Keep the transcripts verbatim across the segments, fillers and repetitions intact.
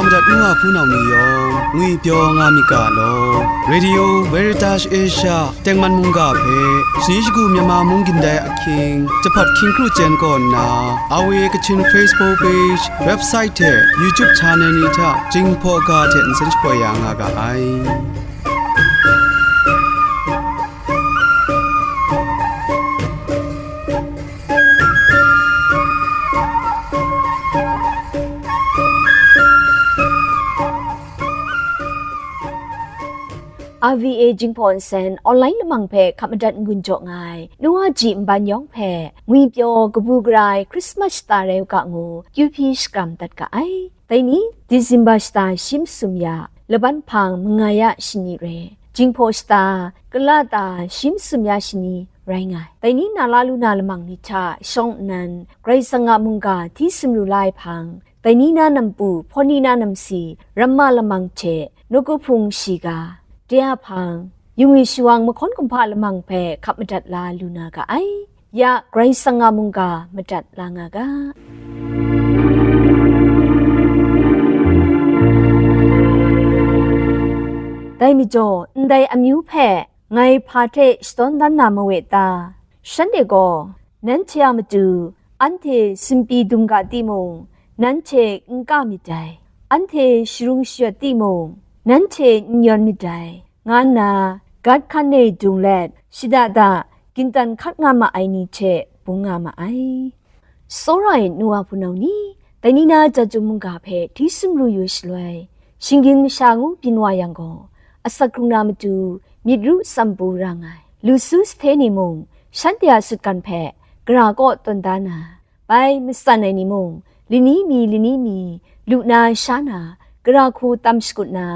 Madat nu a hpunau ni yawng ngwipyaw nga myit ga law. Radio Veritas Asia tengman mungga hpe shani shagu Myanmar mung gindai ahkying, jahpawt hkying kru chyen kaw nna, R V A Kachin Facebook page, website hte YouTube channel ni hta Jinghpaw ga hte nsen shapoi ya nga ga ai. R V A Jinghpaw Nsen online lamang hpe hkap madat n-gun jaw nga ai, nu a ji nban yawng hpe ngwipyaw kabu gara ai Christmas shata rai u ga ngu, kyu hpyi shakram dat ga ai. Dai ni, December shata shi masum ya, laban hpang mangai ya shani rai, Jinghpaw shata, kala ta shi masum ya shani rai nga ai. Dai ni na la lu na lamang ni hta shawng nnan, Karai Kasang a mungga hti sumru la ai hpang, dai ni na nampu, hpawn ni na namsi, ramma lamang hte nawku hpung shiga, de a hpang, yu ngwi shawang mahkawn kumhpa lamang hpe hkap madat la lu na ga ai. Ya Karai Kasang a mungga madat la nga ga. Dai majaw, ndai amyu hpe ngai hpa hte shadawn dan na mawe ta? Shanhte gaw, nanhte a matu, anhte sumpi dum ga timung, nanhte n ka myit dai. Anhte sharung shayawt timung, nanhte n yawn myit dai, nga nna, gat hkan e dung let, shada da, gintan hkat nga ma ai ni hte bung nga ma ai. Tsawra ai nu wa hpunau ni, dai ni na Jahtum mungga hpe hti sumru yu shaloi, shinggyim masha ngu byin wa yang gaw, asak hkrung na matu, myit ru tsam pu ra nga ai. Lu su sahte ni mung, shanhte a sutgan hpe gara kaw tawn da na, bai matsan ai ni mung, lani mi lani mi lu na sha na, gara hku tam shakut na,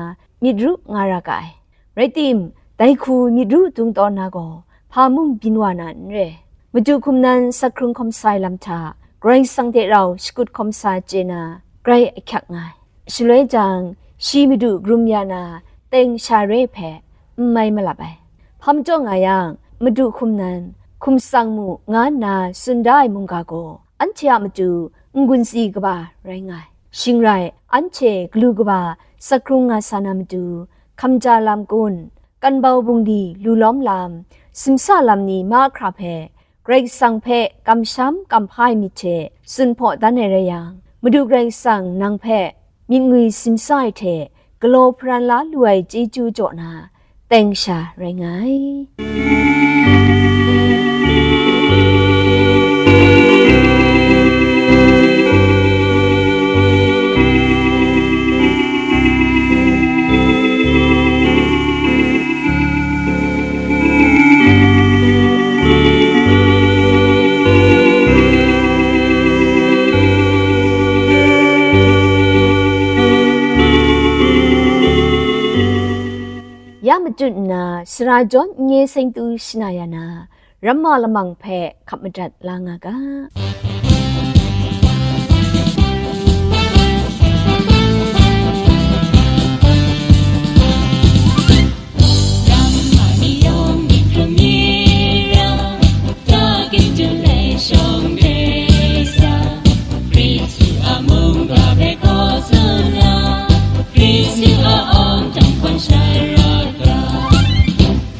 myit ru nga ra ga ai. Rai tim, dai hku myit ru dung taw na gaw, hpa mung byin wa na n re. Madu hkum nan sak hkrung hkawm sa ai lam hta, Karai Kasang hte rau shakut hkawm sa chye na, grai ahkyak nga ai. Shaloi jang, shi madu karum ya na, teng sha re hpe, n mai malap ai. Hpa majaw nga yang, madu hkum nan, hkum tsang mu, nga nna tsun da ai mungga gaw, anhte a matu n-gun tsi kaba rai nga ai. Shing rai, anhte galu kaba sak hkrung nga sa na matu, hkamja lam kun, kanbau bungli lu lawm lam, simsa lam ni mahkra hpe, Karai Kasang hpe kamsham kamhpa ai myit hte tsun hpaw dan ai rai yang, Madu Karai Kasang nang hpe myit ngwi simsa ai hte galaw hparan la lu ai chyeju jaw na, teng sha rai nga ai. Ya matut nna, sara jawn n-, nye seng tu shana ya na, ramma lamang hpe hkap madat la nga ga.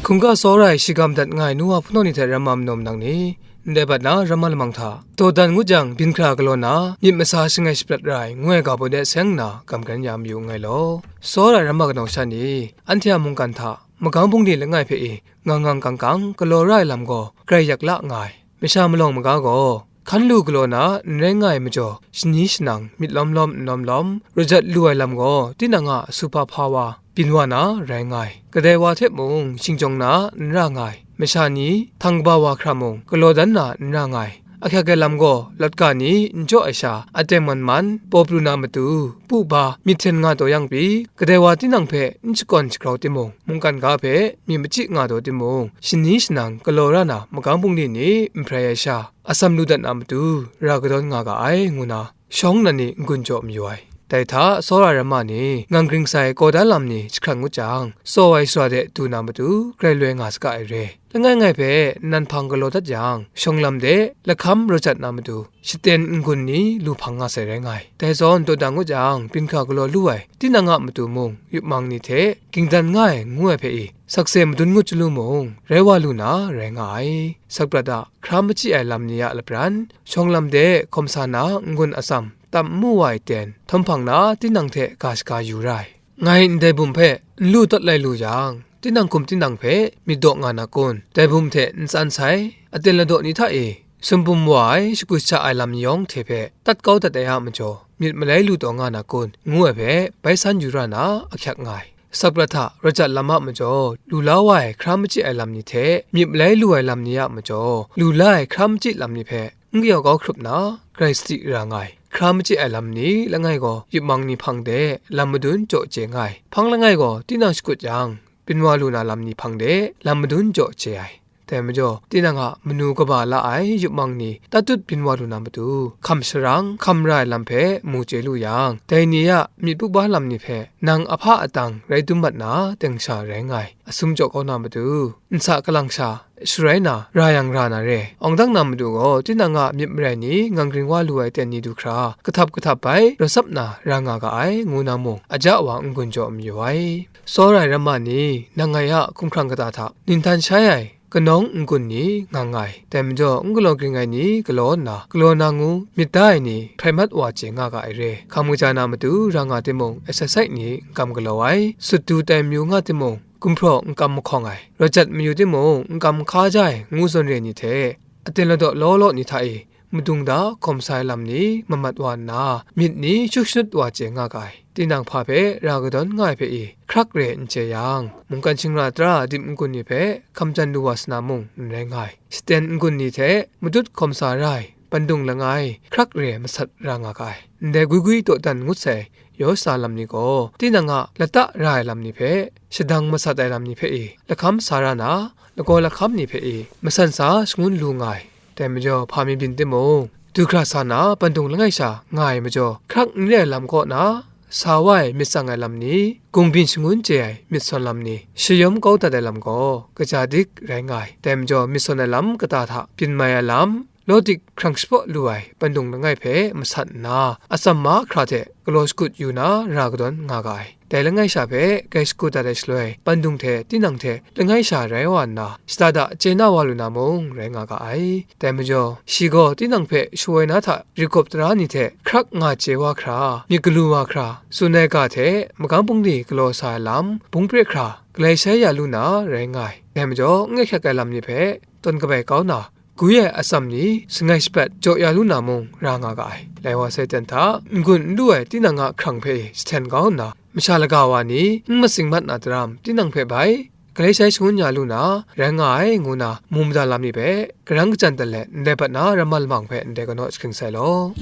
Hkungga tsawra ai shigam dat nga ai nu wa hpunau ni hte ramma majaw nang ni, ndai bat na ramma lamang hta, dawdan ngut jang, byin hkra galaw na, myit masa shangai shaprat ra ai, ngu ai ga baw de seng nna, gam karen ya mayu nngai law. Tsawra ai ramma kanau sha ni, anhte a mungkan hta, magang bungli langai hpe e, ngang ngang kang kang, galaw ra ai lam gaw, grai yak la nga ai. Masha malawng maga gaw, hkan lu galaw na n rai nga ai majaw, shani shanang, myit lawm lawm n lawm lawm, rajat lu ai lam gaw, tinang a su hpa hpa wa, byin wa na rai nga ai. Kadai wa hte mung, shingjawng na n ra nga ai. Masha ni, htang kaba wa hkra mung, galaw dan na n ra nga ai. Ahkyak ai lam gaw, lawt ga ni n jaw ai sha, aten man man, paw pru na matu, pu ba, myit hten nga taw yang pyi, kadai wa tinang hpe n shakawn shagrau timung, mungkan ga hpe myit machyi nga taw timung, shani shanang galaw ra na magang bungli ni n hprai ai sha, atsam lu dat na matu, ra kadawn nga ga ai, ngu na, shawng nnan ni n-gun jaw mayu ai. Dai hta tsawra ramma ni ngang gring sai kawdan lam ni jahkrat ngut jang, tsaw ai sara de du na matu grai loi nga saga ai re. Langai ngai hpe nnan hpang galaw dat yang, shawng lam de lahkam raw jat na matu shaten n-gun ni lu hpang nga sai rai nga ai. Dai zawn dawdan ngut jang, byin hkra galaw lu ai tinang a matu mung, yup mang ni hte gingdan nga ai ngu ai hpe i, sakse madun ngut chyalu mung, rai wa lu na rai nga ai. Sakprat a hkra machyi ai lam ni a lapran, shawng lam de hkawm sa na n-gun atsam, tam n mu wa ai ten, htawm hpang na tinang hte ga shaga yu ra ai. Ngai ndai bum hpe n lu tawt lai lu yang, tinang hkum tinang hpe myit daw nga na kun? Dai bum hte n tsan sai, aten ladaw ni hta e, sumbum wa ai, shakut sha ai lam yawng hte hpe tat kau dat ai a majaw, myit malai lu taw nga na kun? Ngu ai hpe bai san yu ra na ahkyak nga ai. Sakprat hta raw jat lam a majaw, lu la wa ai hkra machyi ai lam ni hte myit malai lu ai lam ni a majaw, lu la ai hkra machyi lam ni hpe n kayawk kau hkrup na, grai sadi ra nga ai. Hkra machyi ai lam ni langai gaw, yup mang ni hpang de lam madun jaw chye nga ai. Hpang langai gaw, tinang shakut yang, byin wa lu na lam ni hpang de lam madun jaw chye ai. Dai majaw, tinang a manu kaba la ai yup mang ni tatut byin wa lu na matu, hkam sharang, hkam ra ai lam hpe mu chye lu yang, dai ni a myit pup ba lam ni hpe nang ahpa atang rai dum mat na, teng sha rai nga ai. Asum jaw kau na matu, nsa kalang sha sharai na, ra yang ra na re. Awng dang na matu gaw, tinang a myit marai ni ngang gring wa lu ai ten ni du hkra, kahtap kahtap bai rawsap na ra nga ga ai, ngu na mung, aja wa n-gun jaw mayu ai. Tsawra ai ramma ni, nang ngai a hkumhkrang kata hta ninghtan shai ai kanawng n-gun ni nga nga ai. Dai majaw, n galaw ging ai ni galaw nna, galaw na ngu myit da ai ni hprai mat wa chye nga ga ai re. Hkam kaja na matu ra nga timung, exercise ni n kam galaw ai, sut du tai mayu nga timung, gumhpraw n kam mahkawng ai, raw jat mayu timung, n kam hka ja ai, ngu zawn re ni hte, aten ladaw law law ni hta e, madung da hkawm sa ai lam ni mamat wa nna, myit ni shu shanut wa chye nga ga ai. Tinang hpa hpe ra kadawn nga ai hpe i, hkrak re n chye yang, mungkan shingra tara dip n-gun ni hpe hkam jan lu wa sa na mung n rai nga ai. Shaten n-gun ni hte matut hkawm sa ra ai, pandung langai, hkrak re masat ra nga ga ai. Ndai gwi gwi dawdan ngut sai, yaw sa lam ni gaw, tinang a lata ra ai lam ni hpe, shadang masat ai lam ni hpe i, lahkam sa ra na, lagaw lahkam ni hpe i, masan sa shangun lu nga ai. Dai majaw, hpa mi byin timung, du hkra sa na, pandung langai sha nga ai majaw, hkrak n re ai lam kaw na, sa wa ai myit tsang ai lam ni, gung byin shangun chye ai myit sawn lam ni, shayawm kau dat ai lam gaw, kaja dik rai nga ai. Dai majaw, myit sawn ai lam kata hta byin mai ai lam, lawdik hkrang shapraw lu ai pandung langai hpe masat nna, atsam mahkra hte galaw shakut yu na ra kadawn nga ga ai. Dai langai sha hpe grai shakut dat ai shaloi, pandung hte tinang hte langai sha rai wa nna, shada da chye na wa lu na mung rai nga ga ai. Dai majaw, shi gaw tinang hpe shawoi na hta rigawp tara ni hte hkrak nga chye wa hkra, myit galu wa hkra, tsun ai ga hte magam bungli galaw sa ai lam, bung pre hkra, galai shai ya lu na rai nga ai. Dai majaw, n ahkyak ai lam ni hpe tawn kabai kau na, gwi ai atsam ni shangai shapat jaw ya lu na mung ra nga ga ai. Lai wa sai ten hta, n-gun n lu ai tinang a hkrang hpe e jahten kau nna, masha laga wa ni n matsing mat na daram, tinang hpe bai galai shai shangun ya lu na, rai nga ai, ngu na, mu mada lam ni hpe, karang kajan dan let, ndai bat na ramma lamang hpe ndai kanaw jahkring sai law.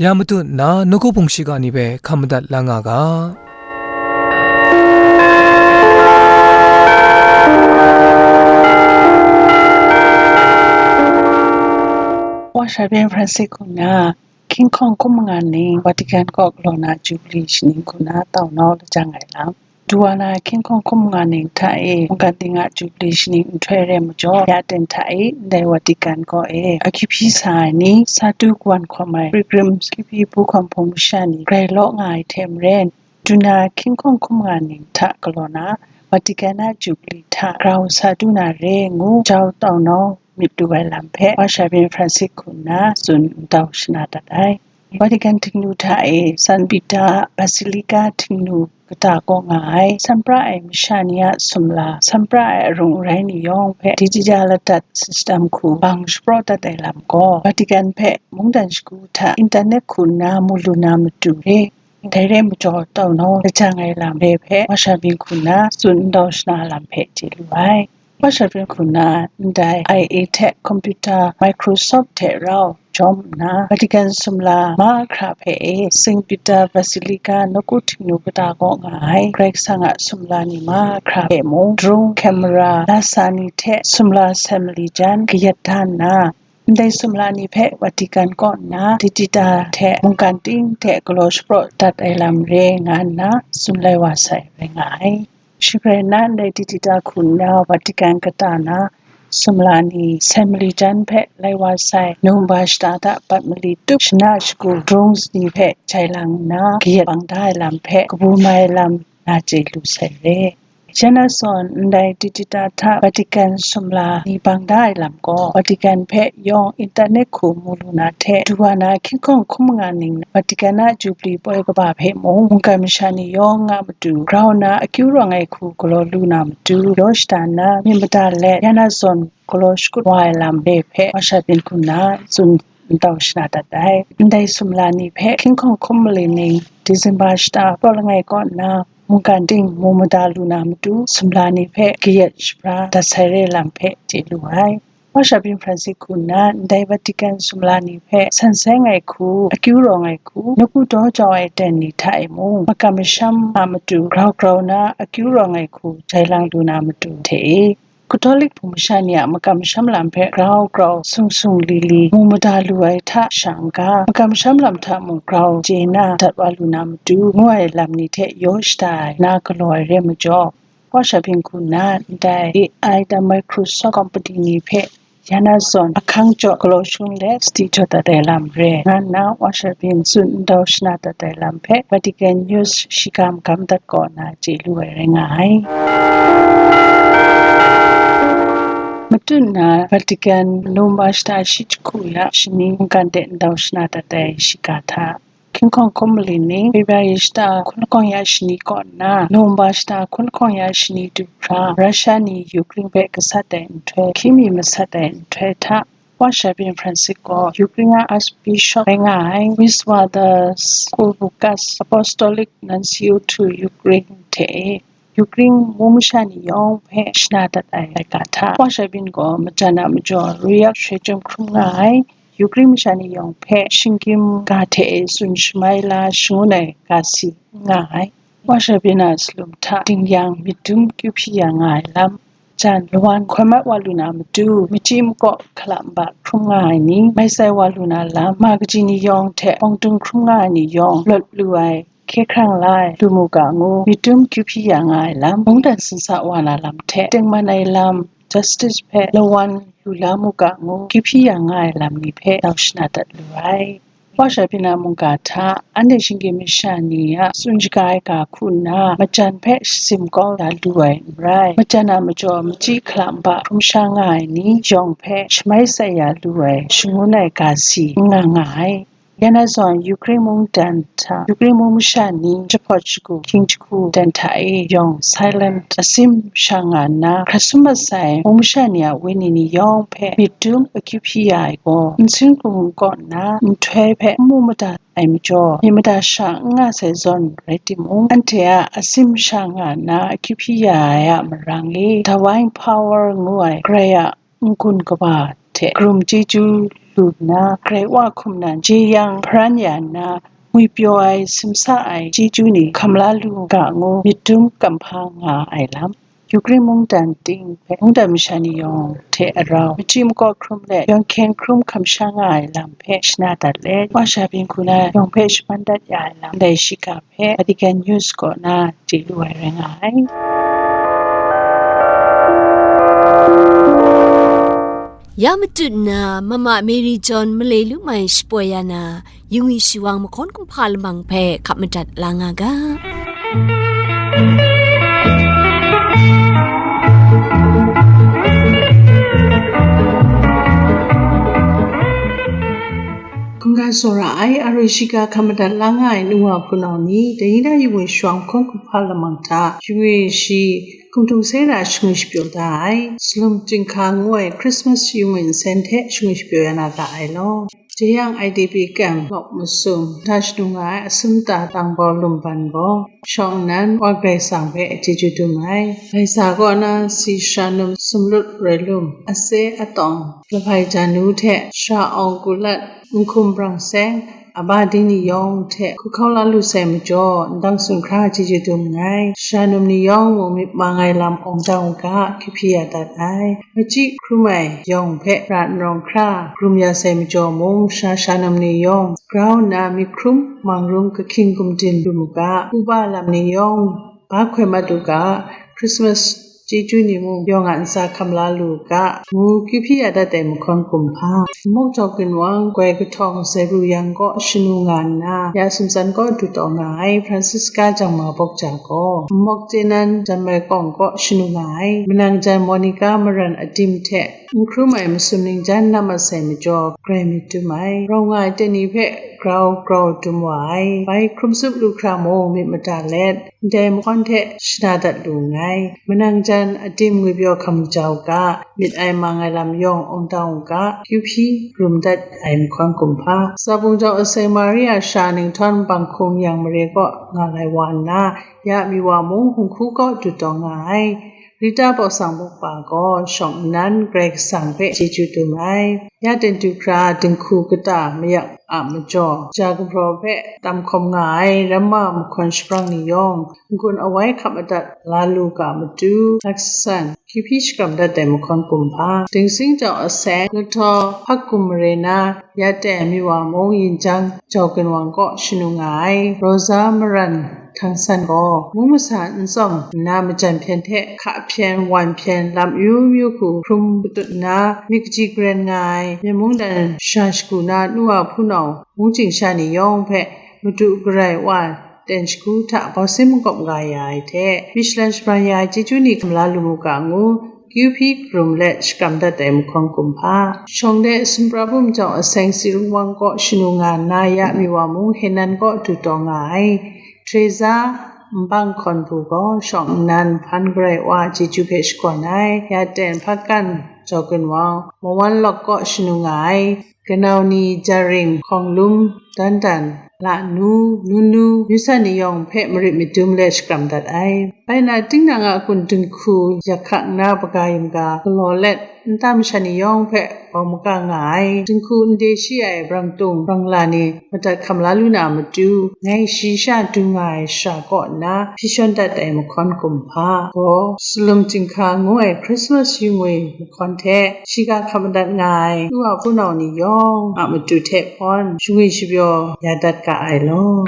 Ya matu nna nawku hpung shiga ni hpe hkam madat la nga ga. Wa sha byen Francis hku na, King Kong hkum manga ning Vatican kaw galaw na Jubilee shaning hku na tau nau lajang ai lam, Duwa na King Kong hkum manga ning hta e mungkan ting a Jubilee shaning nhtoi re majaw, ya ten hta e ndai Vatican kaw e akyu hpyi sa ai ni, sa tu kawan hkawm ai pilgrims akyu hpyi bu hkawm hpung masha ni grai law nga ai hte maren, du na King Kong hkum manga ning hta galaw na Vatican a Jubilee hta grau sa du na re ngu jau tau nau myit lu ai lam hpe Wa sha byen Francis hku nna tsun n tau shana dat ai. Vatican htingnu hta e San Peter Basilica htingnu kata kaw nga ai, san pra ai masha ni a sumla, san pra ai arung arai ni yawng hpe digital ladat system hku bang shapraw dat ai lam gaw, Vatican hpe mungdan shagu hta internet hku nna mu lu na matu re, dai re majaw tau nau lajang ai lam re hpe Wa sha byen hku nna tsun n tau shana lam hpe chye lu ai. Wa sha byen hku nna ndai I A hte computer Microsoft hte rau lawm nna, Vatican sumla mahkra hpe e, Saint Peter Basilica nawku htingnu kata kaw nga ai Karai Kasang a sumla ni mahkra hpe mung, drone, camera, lasa ni hte sumla sem mali jan kayat da nna, ndai sumla ni hpe Vatican kaw nna Digital hte mungkan ting hte galaw shapraw dat ai lam re nga nna tsun lai wa sai rai nga ai. Shing rai nna, ndai Digital hku nna Vatican kata na sumla ni sem mali jan hpe lai wa sai, November shata hta bat mali tup shana shagu drones ni hpe jai lang nna, kayat bang da ai lam hpe kabu mai ai lam na chye lu sai re. Yana zawn, ndai Digital hta Vatican sumla ni bang da ai lam gaw, Vatican hpe yawng internet hku mu lu na hte, du wa na hkying hkawng hkum manga ning, Vatican a Jubilee poi kaba hpe mung, mungkan masha ni yawng a matu grau na akyu rawng ai hku galaw lu na matu, yaw shada nna myit mada let, yana zawn galaw shakut wa ai lam re hpe, wa sha byin hku nna tsun ntau shana dat ai. Ndai sumla ni hpe hkying hkawng hkum mali ning, December shata pyaw langai kaw nna, mungkan ting mu mada lu na matu, sumla ni hpe kayat shabra dat sai re lam hpe chye lu ai. Wa sha byin Francis hku nna ndai Vatican sumla ni hpe san seng ai hku, akyu rawng ai hku, nawku daw jau ai ten ni hta e mung, makam masham a matu grau grau na akyu rawng ai hku jai lang lu na matu hte e, Katolik hpung masha ni a makam masham lam hpe grau grau, sung sung li li, mu mada lu ai hta sha n-ga, makam masham lam hta mung grau chye na dat wa lu na matu, ngu ai lam ni hte yaw shada ai na galaw ai re majaw, wa sha byin hku nna ndai A I da Microsoft company ni hpe yana zawn ahkang jaw galaw shangun let sadi jaw dat ai lam re, nga nna wa sha byin tsun ntau shana dat ai lam hpe Vatican News shiga magam dat kaw na chye lu ai rai nga ai. Matut na Vatican November shata shi jahku ya shani mungkan de ntau shana dat ai shiga hta, hkying hkawng hkum mali ning, February shata hkun lahkawng ya shani kaw nna, November shata hkun lahkawng ya shani du hkra, Russia ni Ukraine hpe gasat ai nhtoi, hkying mi masat ai nhtoi hta, wa sha byin Francis gaw Ukraine a Archbishop rai nga ai Wiswada Skurbukas Apostolic Nuncio to Ukraine hte e, Ukraine mu masha ni yawng hpe shana dat ai laika hta, wa sha byin gaw majan a majaw ruyak shoi chyum hkrum nga ai. Ukraine masha ni yawng hpe shinggyim ga hte e tsun shamai la shangun ai ga si n nga ai. Wa sha byin a salum hta ding yang myit dum kyu hpyi ya nga ai lam, jan lawan hkoi mat wa lu na matu, machyi makaw hkala nba hkrum nga ai ni, mai sai wa lu na lam, ma kaji ni yawng hte bawng dung hkrum nga ai ni yawng lawt lu ai, hkye hkrang la ai, lu mu ga ngu, myit dum kyu hpyi ya nga ai lam, mungdan sinsa wa na lam hte tengman ai lam, justice hpe lawan lu la mu ga ngu, kyu hpyi ya nga ai lam ni hpe tau shana dat lu ai. Wa sha byin a mungga hta, anhte shinggyim masha ni a tsun shaga ai ga hku nna, majan hpe shasim kau da lu ai n rai. Majan a majaw machyi hkala nba hkrum sha nga ai ni yawng hpe shamai sai ya lu ai shangun ai ga si n nga nga ai. Yana zawn Ukraine mungdan hta, Ukraine mung masha ni jahpawt shagu hkying jahku dan hta e yawng silent asim sha nga nna, hkrat sum mat sai mung masha ni a wenyi ni yawng hpe myit dum akyu hpyi ya ai gaw, nsin hkrung kaw nna nhtoi hpe n mu mada ai majaw, myit mada sha n nga sai zawn rai timung, anhte a asim sha nga nna akyu hpyi ya ai a marang e, divine power ngu ai Karai a n-gun kaba hte karum chyeju lu nna, Karai Wa hkum nan jeyang hparan ya nna, ngwipyaw ai, simsa ai chyeju ni hkam la lu ga ngu, myit dum kamhpa nga ai lam, Ukraine mungdan ting hpe mungdan masha ni yawng hte arau, machyi makaw hkrum let, yawng hkyeng hkrum hkam sha nga ai lam hpe shana dat let, wa sha byin hku na yawng hpe shaman dat ya ai lam, ndai shiga hpe Vatican News kaw na chye lu ai rai nga ai. Ya matut nna, Mama Mary John malai lu mai shapoi ya na, yungwi shiwang mahkawn kumhpa lamang hpe hkap madat la nga ga. Hkungga tsawra ai, a roi shiga hkap madat la nga ai nu wa hpunau ni, dai ni na yungwi shiwang mahkawn kumhpa lamang hta, yungwi shi, hkum htung sai ra shangwi shapyaw da ai, Salum Chyinghka ngu ai Christmas yungwi nsen hte shangwi shapyaw ya na ga ai law. Dayang I D P kyang lawk masum, da shanu nga ai asum ta tang bau lumban gaw, shawng nnan Wa Karai Kasang hpe chyeju dum ai. Gaisa kaw na si shanum sumlut rai lum, ase atawng, lahpai janu hte sha awng kulat, nhkum brang seng, aba ding ni yawng hte hku hkau la lu sai majaw, ndang sunghkra chyeju dum nngai. Shanum ni yawng mung myit mang ai lam awng dang u ga, kyu hpyi ya dat ai. Machyi hkrum ai yawng hpe ra n rawng hkra, hkrum ya sai majaw mung, sha shanum ni yawng grau nna myit hkrum, mang rum, kahkying gumdin lu mu ga, uba lam ni yawng ba hkoi mat u ga, Christmas chyeju ni mung yawng a ntsa hkam la lu u ga, ngu kyu hpyi ya dat ai mahkawn kumhpa. Mawk Jaw Ginwang, goi kahtawng Zebru Yang kaw shanu nga nna, ya sumtsan kaw du taw nga ai, Francisca Jangma Bawk Ja gaw, Mawk Chye Nan Jan Mai Kawng kaw shanu nga ai, manang jan Monica Maran Adim hte n hkrum ai masum ning jan na mat sai majaw, grai myit dum ai, rau nga ai ten ni hpe grau grau dum wa ai, bai hkrum tsup lu hkra mung myit mada let, ndai mahkawn hte shana dat lu nngai. Manang jan Adim ngwipyaw hkam ja u ga, myit ai mang ai lam yawng awng dang u ga, kyu hpyi rum dat ai mahkawn kumhpa. Sa Bungjaw Aseng Maria sha Ninghtawng Bang Hkung Yang Mare kaw nga lai wa nna, ya mi wa mung hung hku kaw du taw nga ai. Rita Bawsang Bukpa gaw shawng nnan Karai Kasang hpe chyeju dum ai. Ya ten du hkra dinghku kata mayak a majaw, ja gumhpraw hpe tam hkawm nga ai ramma mahkawn shabrang ni yawng, n-gun awai hkap madat la lu ga matu, laksan kyu hpyi shakram dat ai mahkawn kumhpa. Dingsing Jaw Aseng, Lahtaw Hpakkum Mare na, ya ten mi wa mung Yinjang Jaw Ginwang kaw shanu nga ai, Rosa Maran Htang San gaw, mung masa n tsawm nna majan hpyen hte hka hpyen, wan hpyen, lam amyu myu hku hkrum patut nna, myit kaji karen nga ai, Myen mungdan sha shagu na nu wa hpunau mungchying sha ni yawng hpe Madu Karai Wa ten shagu hta bausin makawp nga ya ai hte, Michelin shabran ya ai chyeju ni hkam la lu mu ga ngu, kyu hpyi hkrum let shakram dat ai mahkawn kumhpa. Shawng de Sumprabum Jaw Aseng Sirung Wang kaw shanu nga nna, ya mi wa mung Henan kaw du taw nga ai. Teresa Nbang Hkawn Hpu gaw shawng nnan Hpan Karai Wa chyeju hpe shakawn ai. Ya ten Hpakan Jaw Ginwang, Mawan Lawk kaw shanu nga ai. Kanau ni Jaring, Hkawng Lum, Dan Dan, Lanu, Nunu, Yusan ni yawng hpe marit madum let shakram dat ai. Bai na, tinang a kun dinghku yak hkak nna baga yamga galaw let, nta masha ni yawng hpe bau maga nga ai. Dinghku n de shi ai brangtung brangla ni madat hkam la lu na matu, ngai shi sha du nga ai shara kaw nna hpyi shawn dat ai mahkawn kumhpa gaw, Salum Chyinghka ngu ai Christmas yu ngwi mahkawn hte shiga hkam madat nga ai u a hpunau ni yawng a matu hte hpawn shangwi shapyaw ya dat ga ai law.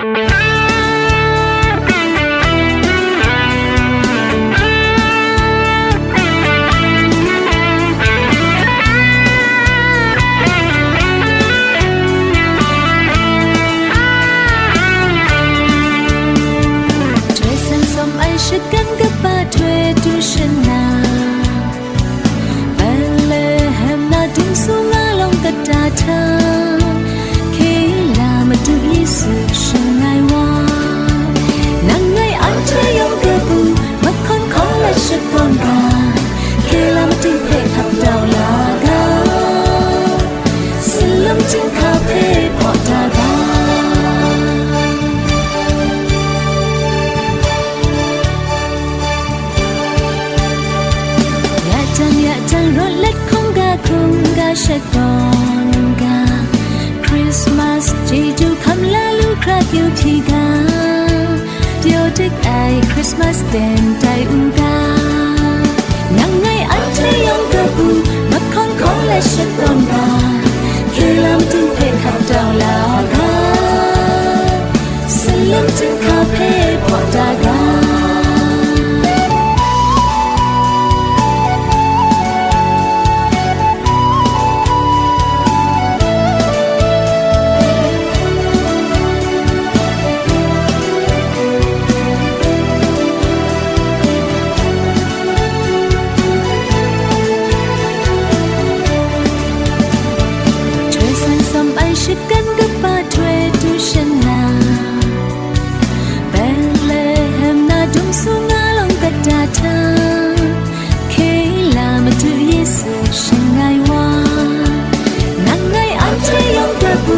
Htoi san sawm ai shakam kaba htoi du shana, Betlehem na dum su nga lawng kata hta, hkye la Madu Yesu shangai wa. Nang ngai anhte yawng kabu, mahkawn hkawn let shakawn ga, hkye la Madu hpe hkap dau la ga, Salum Chyinghka hpe hpaw da ga. Ya jang, ya jang, rawt let hkungga, hkungga shakawn ga, Christmas chyeju hkam la lu hkra kyu hpyi ga, pyaw dik ai Christmas ten tai u ga. Nang ngai anhte yawng kabu, mahkawn hkawn let shakawn ga, hkye la Madu hpe hkap dau la ga, Salum Chyinghka hpe hpaw da ga. Htoi san sawm ai shakam kaba htoi du shana, Betlehem na dum su nga lawng kata hta, hkye la Madu Yesu shangai wa. Nang ngai anhte yawng kabu,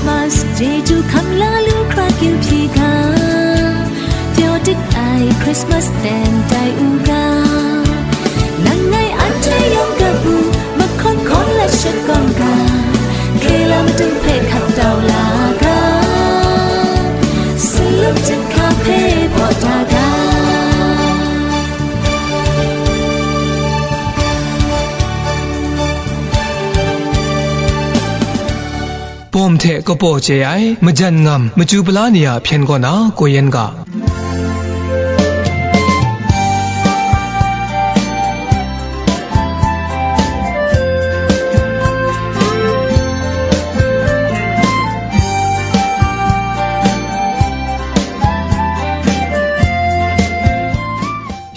Christmas, Jeju hkam la lu hkra kyu hpyi ga, pyaw dik ai Christmas teng tai u ga, nang ngai anhte yawng kap u, mahkawn hkawn lat shat kawng ga, hkre la matu hpe hkap tau la ga, salam jahka hpe baw da ga. Bawm hte kapaw chye ai majan ngam machyu pala ni a hpyen kaw na koi yan ga.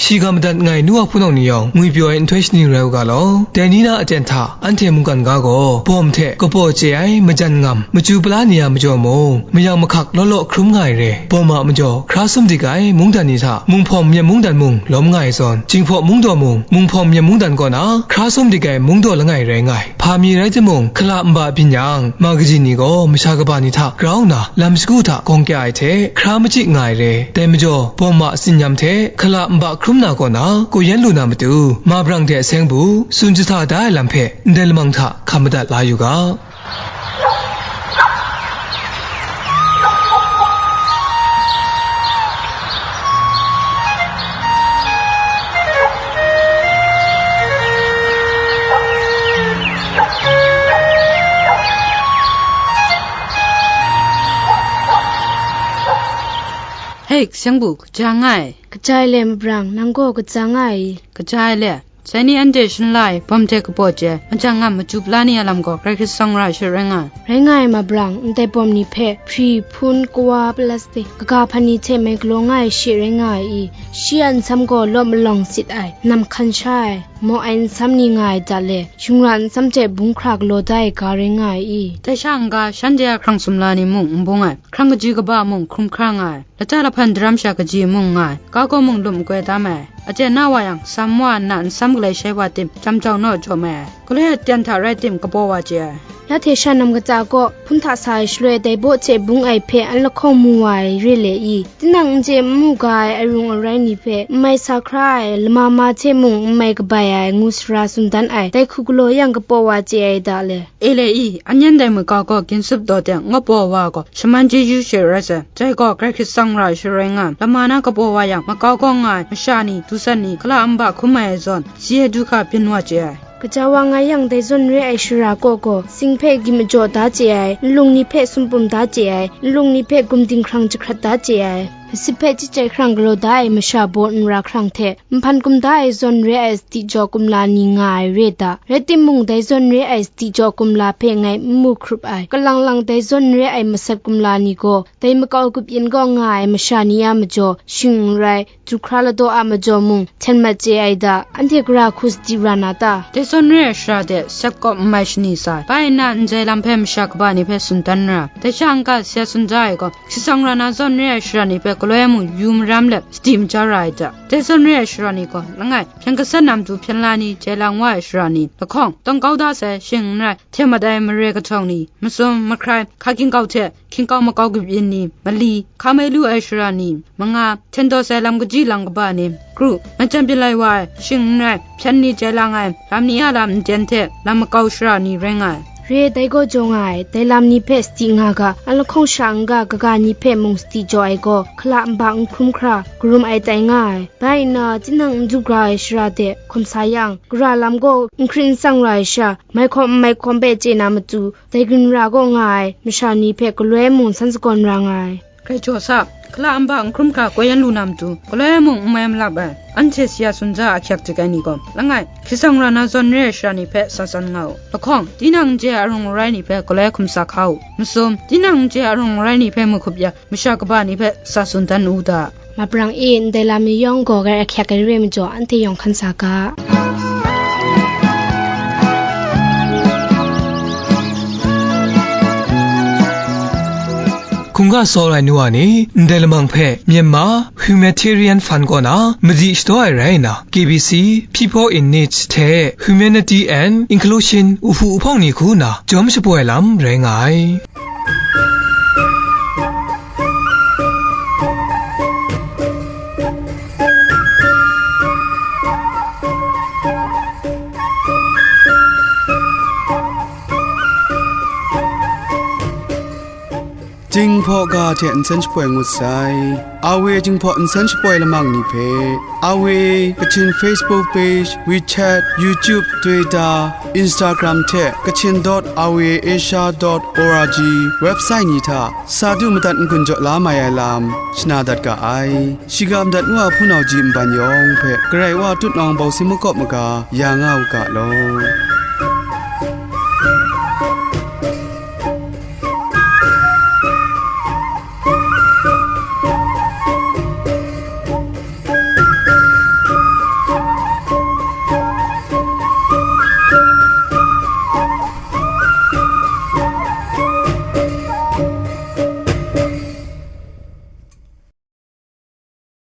Shiga madat ngai nu wa hpunau ni yawng ngwipyaw ai nhtoi shani rai u ga law, dai ni na aten hta anhte mungkan ga gaw, bawm hte kapaw chye ai majan ngam machyu pala ni a majaw mung, mayang mahkak law law hkrum nga ai re. Bawm a majaw hkra sum dik ai mungdan ni hta, Munghpawm Myit mungdan mung lawm nga ai zawn, Jinghpaw Mungdaw mung, Munghpawm Myit mungdan kaw na hkra sum dik ai mungdaw langai rai nga ai. Hpa mi rai timung, hkala nba byin yang, ma kaji ni gaw masha kaba ni hta grau nna lam shagu hta gawng kya ai hte hkra machyi nga ai re. Dai majaw, bawm a tsinyam hte hkala nba hkrum na kaw na koi yan lu na matu, ma brang de seng bu, tsun jahta da ai lam hpe ndai lamang hta hkam madat la yu ga. Hei, kaseng bu, kaja nga ai. Kaja ai le, ma brang, nang gaw kaja nga ai i? Kaja ai le. Sai ni anhte shanla ai bawm hte kapaw chye ai majan ngam machyu pala ni a lam gaw Karai Kasang ra ai she rai nga ai. Rai nga ai, ma brang, ndai bawm ni hpe hpri, hpun, kawa, plastic, kaga hpan ni hte mai galaw nga ai she rai nga ai i? Shi a nsam gaw law malawng sit ai, nam hkan sha ai, maw ai nsam ni nga ai da le, shingran nsam hte bung hkra galaw da ai ga rai nga ai i? Dai sha n-ga, shanhte a hkrang sumla ni mung n bung ai, hkrang kaji kaba mung hkrum hkra nga ai, lata lahpan daram sha kaji mung nga ai, ga gaw mung lum n koi tam ai. Aten na wa yang, sam wa nna nsam galai shai wa tim, jam jau naw jaw mai ai. Galoi aten hta rai tim, kabaw wa chye ai. Ya hte sha nam kata gaw, hpun hta sa ai shaloi dai baw hte bung ai hpe an lahkawng mu wa ai re le i? Tinang n chye n mu ga ai arung arai ni hpe, n mai sa hkra ai, lama ma hte mung n mai kabai ai, ngu sara tsun dan ai, dai hku galaw yang kabaw wa chye ai da le? E le i, an yan dai makau gaw ginsup daw teng, ngaw baw wa gaw shaman chyeju she rai sai. Dai gaw Karai Kasang ra ai she rai nga ai. Lama na kabaw wa yang, makau gaw nga ai masha ni, dusan ni, hkala nba hkrum ai zawn, si ai du hka byin wa chye ai. Kaja wa nga yang, dai zawn re ai shara kaw gaw, sing hpe gyi majaw da chye ai, nlung ni hpe sumpum da chye ai, nlung ni hpe gumding hkrang jahkrat da chye ai, masit hpe chyit chyai hkrang galaw da ai masha baw nra hkrang hte, nhpan gum da ai zawn re ai sadi jaw kumla ni nga ai re da. Rai timung, dai zawn re ai sadi jaw kumla hpe ngai n mu hkrup ai. Kalang lang dai zawn re ai masat kumla ni gaw, dai makau gupyin gaw nga ai masha ni a majaw, shing n rai, du hkra ladaw a majaw mung, hten mat chye ai da. Anhte gara hku sadi ra na ta? Dai zawn re ai shara de sat kawp n mai shani sa ai. Bai nna, ndai lam hpe masha kaba ni hpe tsun dan ra. Dai sha n-ga, si a tsun da ai gaw, Karai Kasang ra na zawn re ai shara ni hpe galoi mung yu maram let, sadi maja ra ai da. Dai zawn re ai shara ni gaw, langai, hpyen gasat na matu hpyen la ni, jai lang wa ai shara ni, lahkawng, tawng kau da sai, shing n rai, hten mat ai mare kahtawng ni, masum, mahkrai, hka hkying kau hte hkying kau makau gupyin ni, mali, hka mai lu ai shara ni, manga, hten daw sai lam kaji lang kaba ni, kru, majan byin lai wa ai, shing n rai, hpyen ni jai lang ai, lam ni a lam nden hte lam makau shara ni rai nga ai. Re, dai gaw jaw nga ai, dai lam ni hpe sadi nga ga, a lahkawng sha n-ga, kaga ni hpe mung sadi jaw ai gaw, hkala nba n hkrum hkra, karum ai tai nga ai. Bai nna, tinang n du gara ai shara de hkum sa yang, gara lam gaw n hkrit n tsang ra ai sha, mai hkawm n mai hkawm hpe chye na matu, dai ginra gaw nga ai masha ni hpe galoi mung san sagawn ra nga ai. Grai jaw sa, hkala nba n hkrum hkra koi yan lu na matu, galoi mung n mai malap ai, anhte si a tsun da a ahkyak dik ai ni gaw, langai, Karai Kasang ra na zawn re ai shara ni hpe sa tsan nga u. Lahkawng, tinang n chye ai arung arai ni hpe galoi hkum sa hka u. Masum, tinang n chye ai arung arai ni hpe mahkup ya, masha kaba ni hpe sa tsun dan u da. Ma brang e, ndai lam ni yawng gaw grai ahkyak ai re ai majaw, anhte yawng hkan sa ga. Hkungga Saw Rai Nu Wa Ni, Ndai Lamang Hpe, Myanmar Humanitarian Fund kaw na madi shadaw ai rai nna, K B C, People in Need hte Humanity and Inclusion wuhpu wuhpawng ni hku nna jawm shapoi ai lam rai nga ai. hte nsen shapoi ngut sai. Awe Jinghpaw nsen shapoi lamang ni hpe, Awe Kachin Facebook page, WeChat, YouTube, Twitter, Instagram hte Kachin dot awe asia dot org website ni hta sa du madat n-gun jaw la mai ai lam shana dat ga ai. Shiga madat nu a hpunau ji nban yawng hpe Karai Wa tutnawng bawsin makawp maga ya nga u ga law.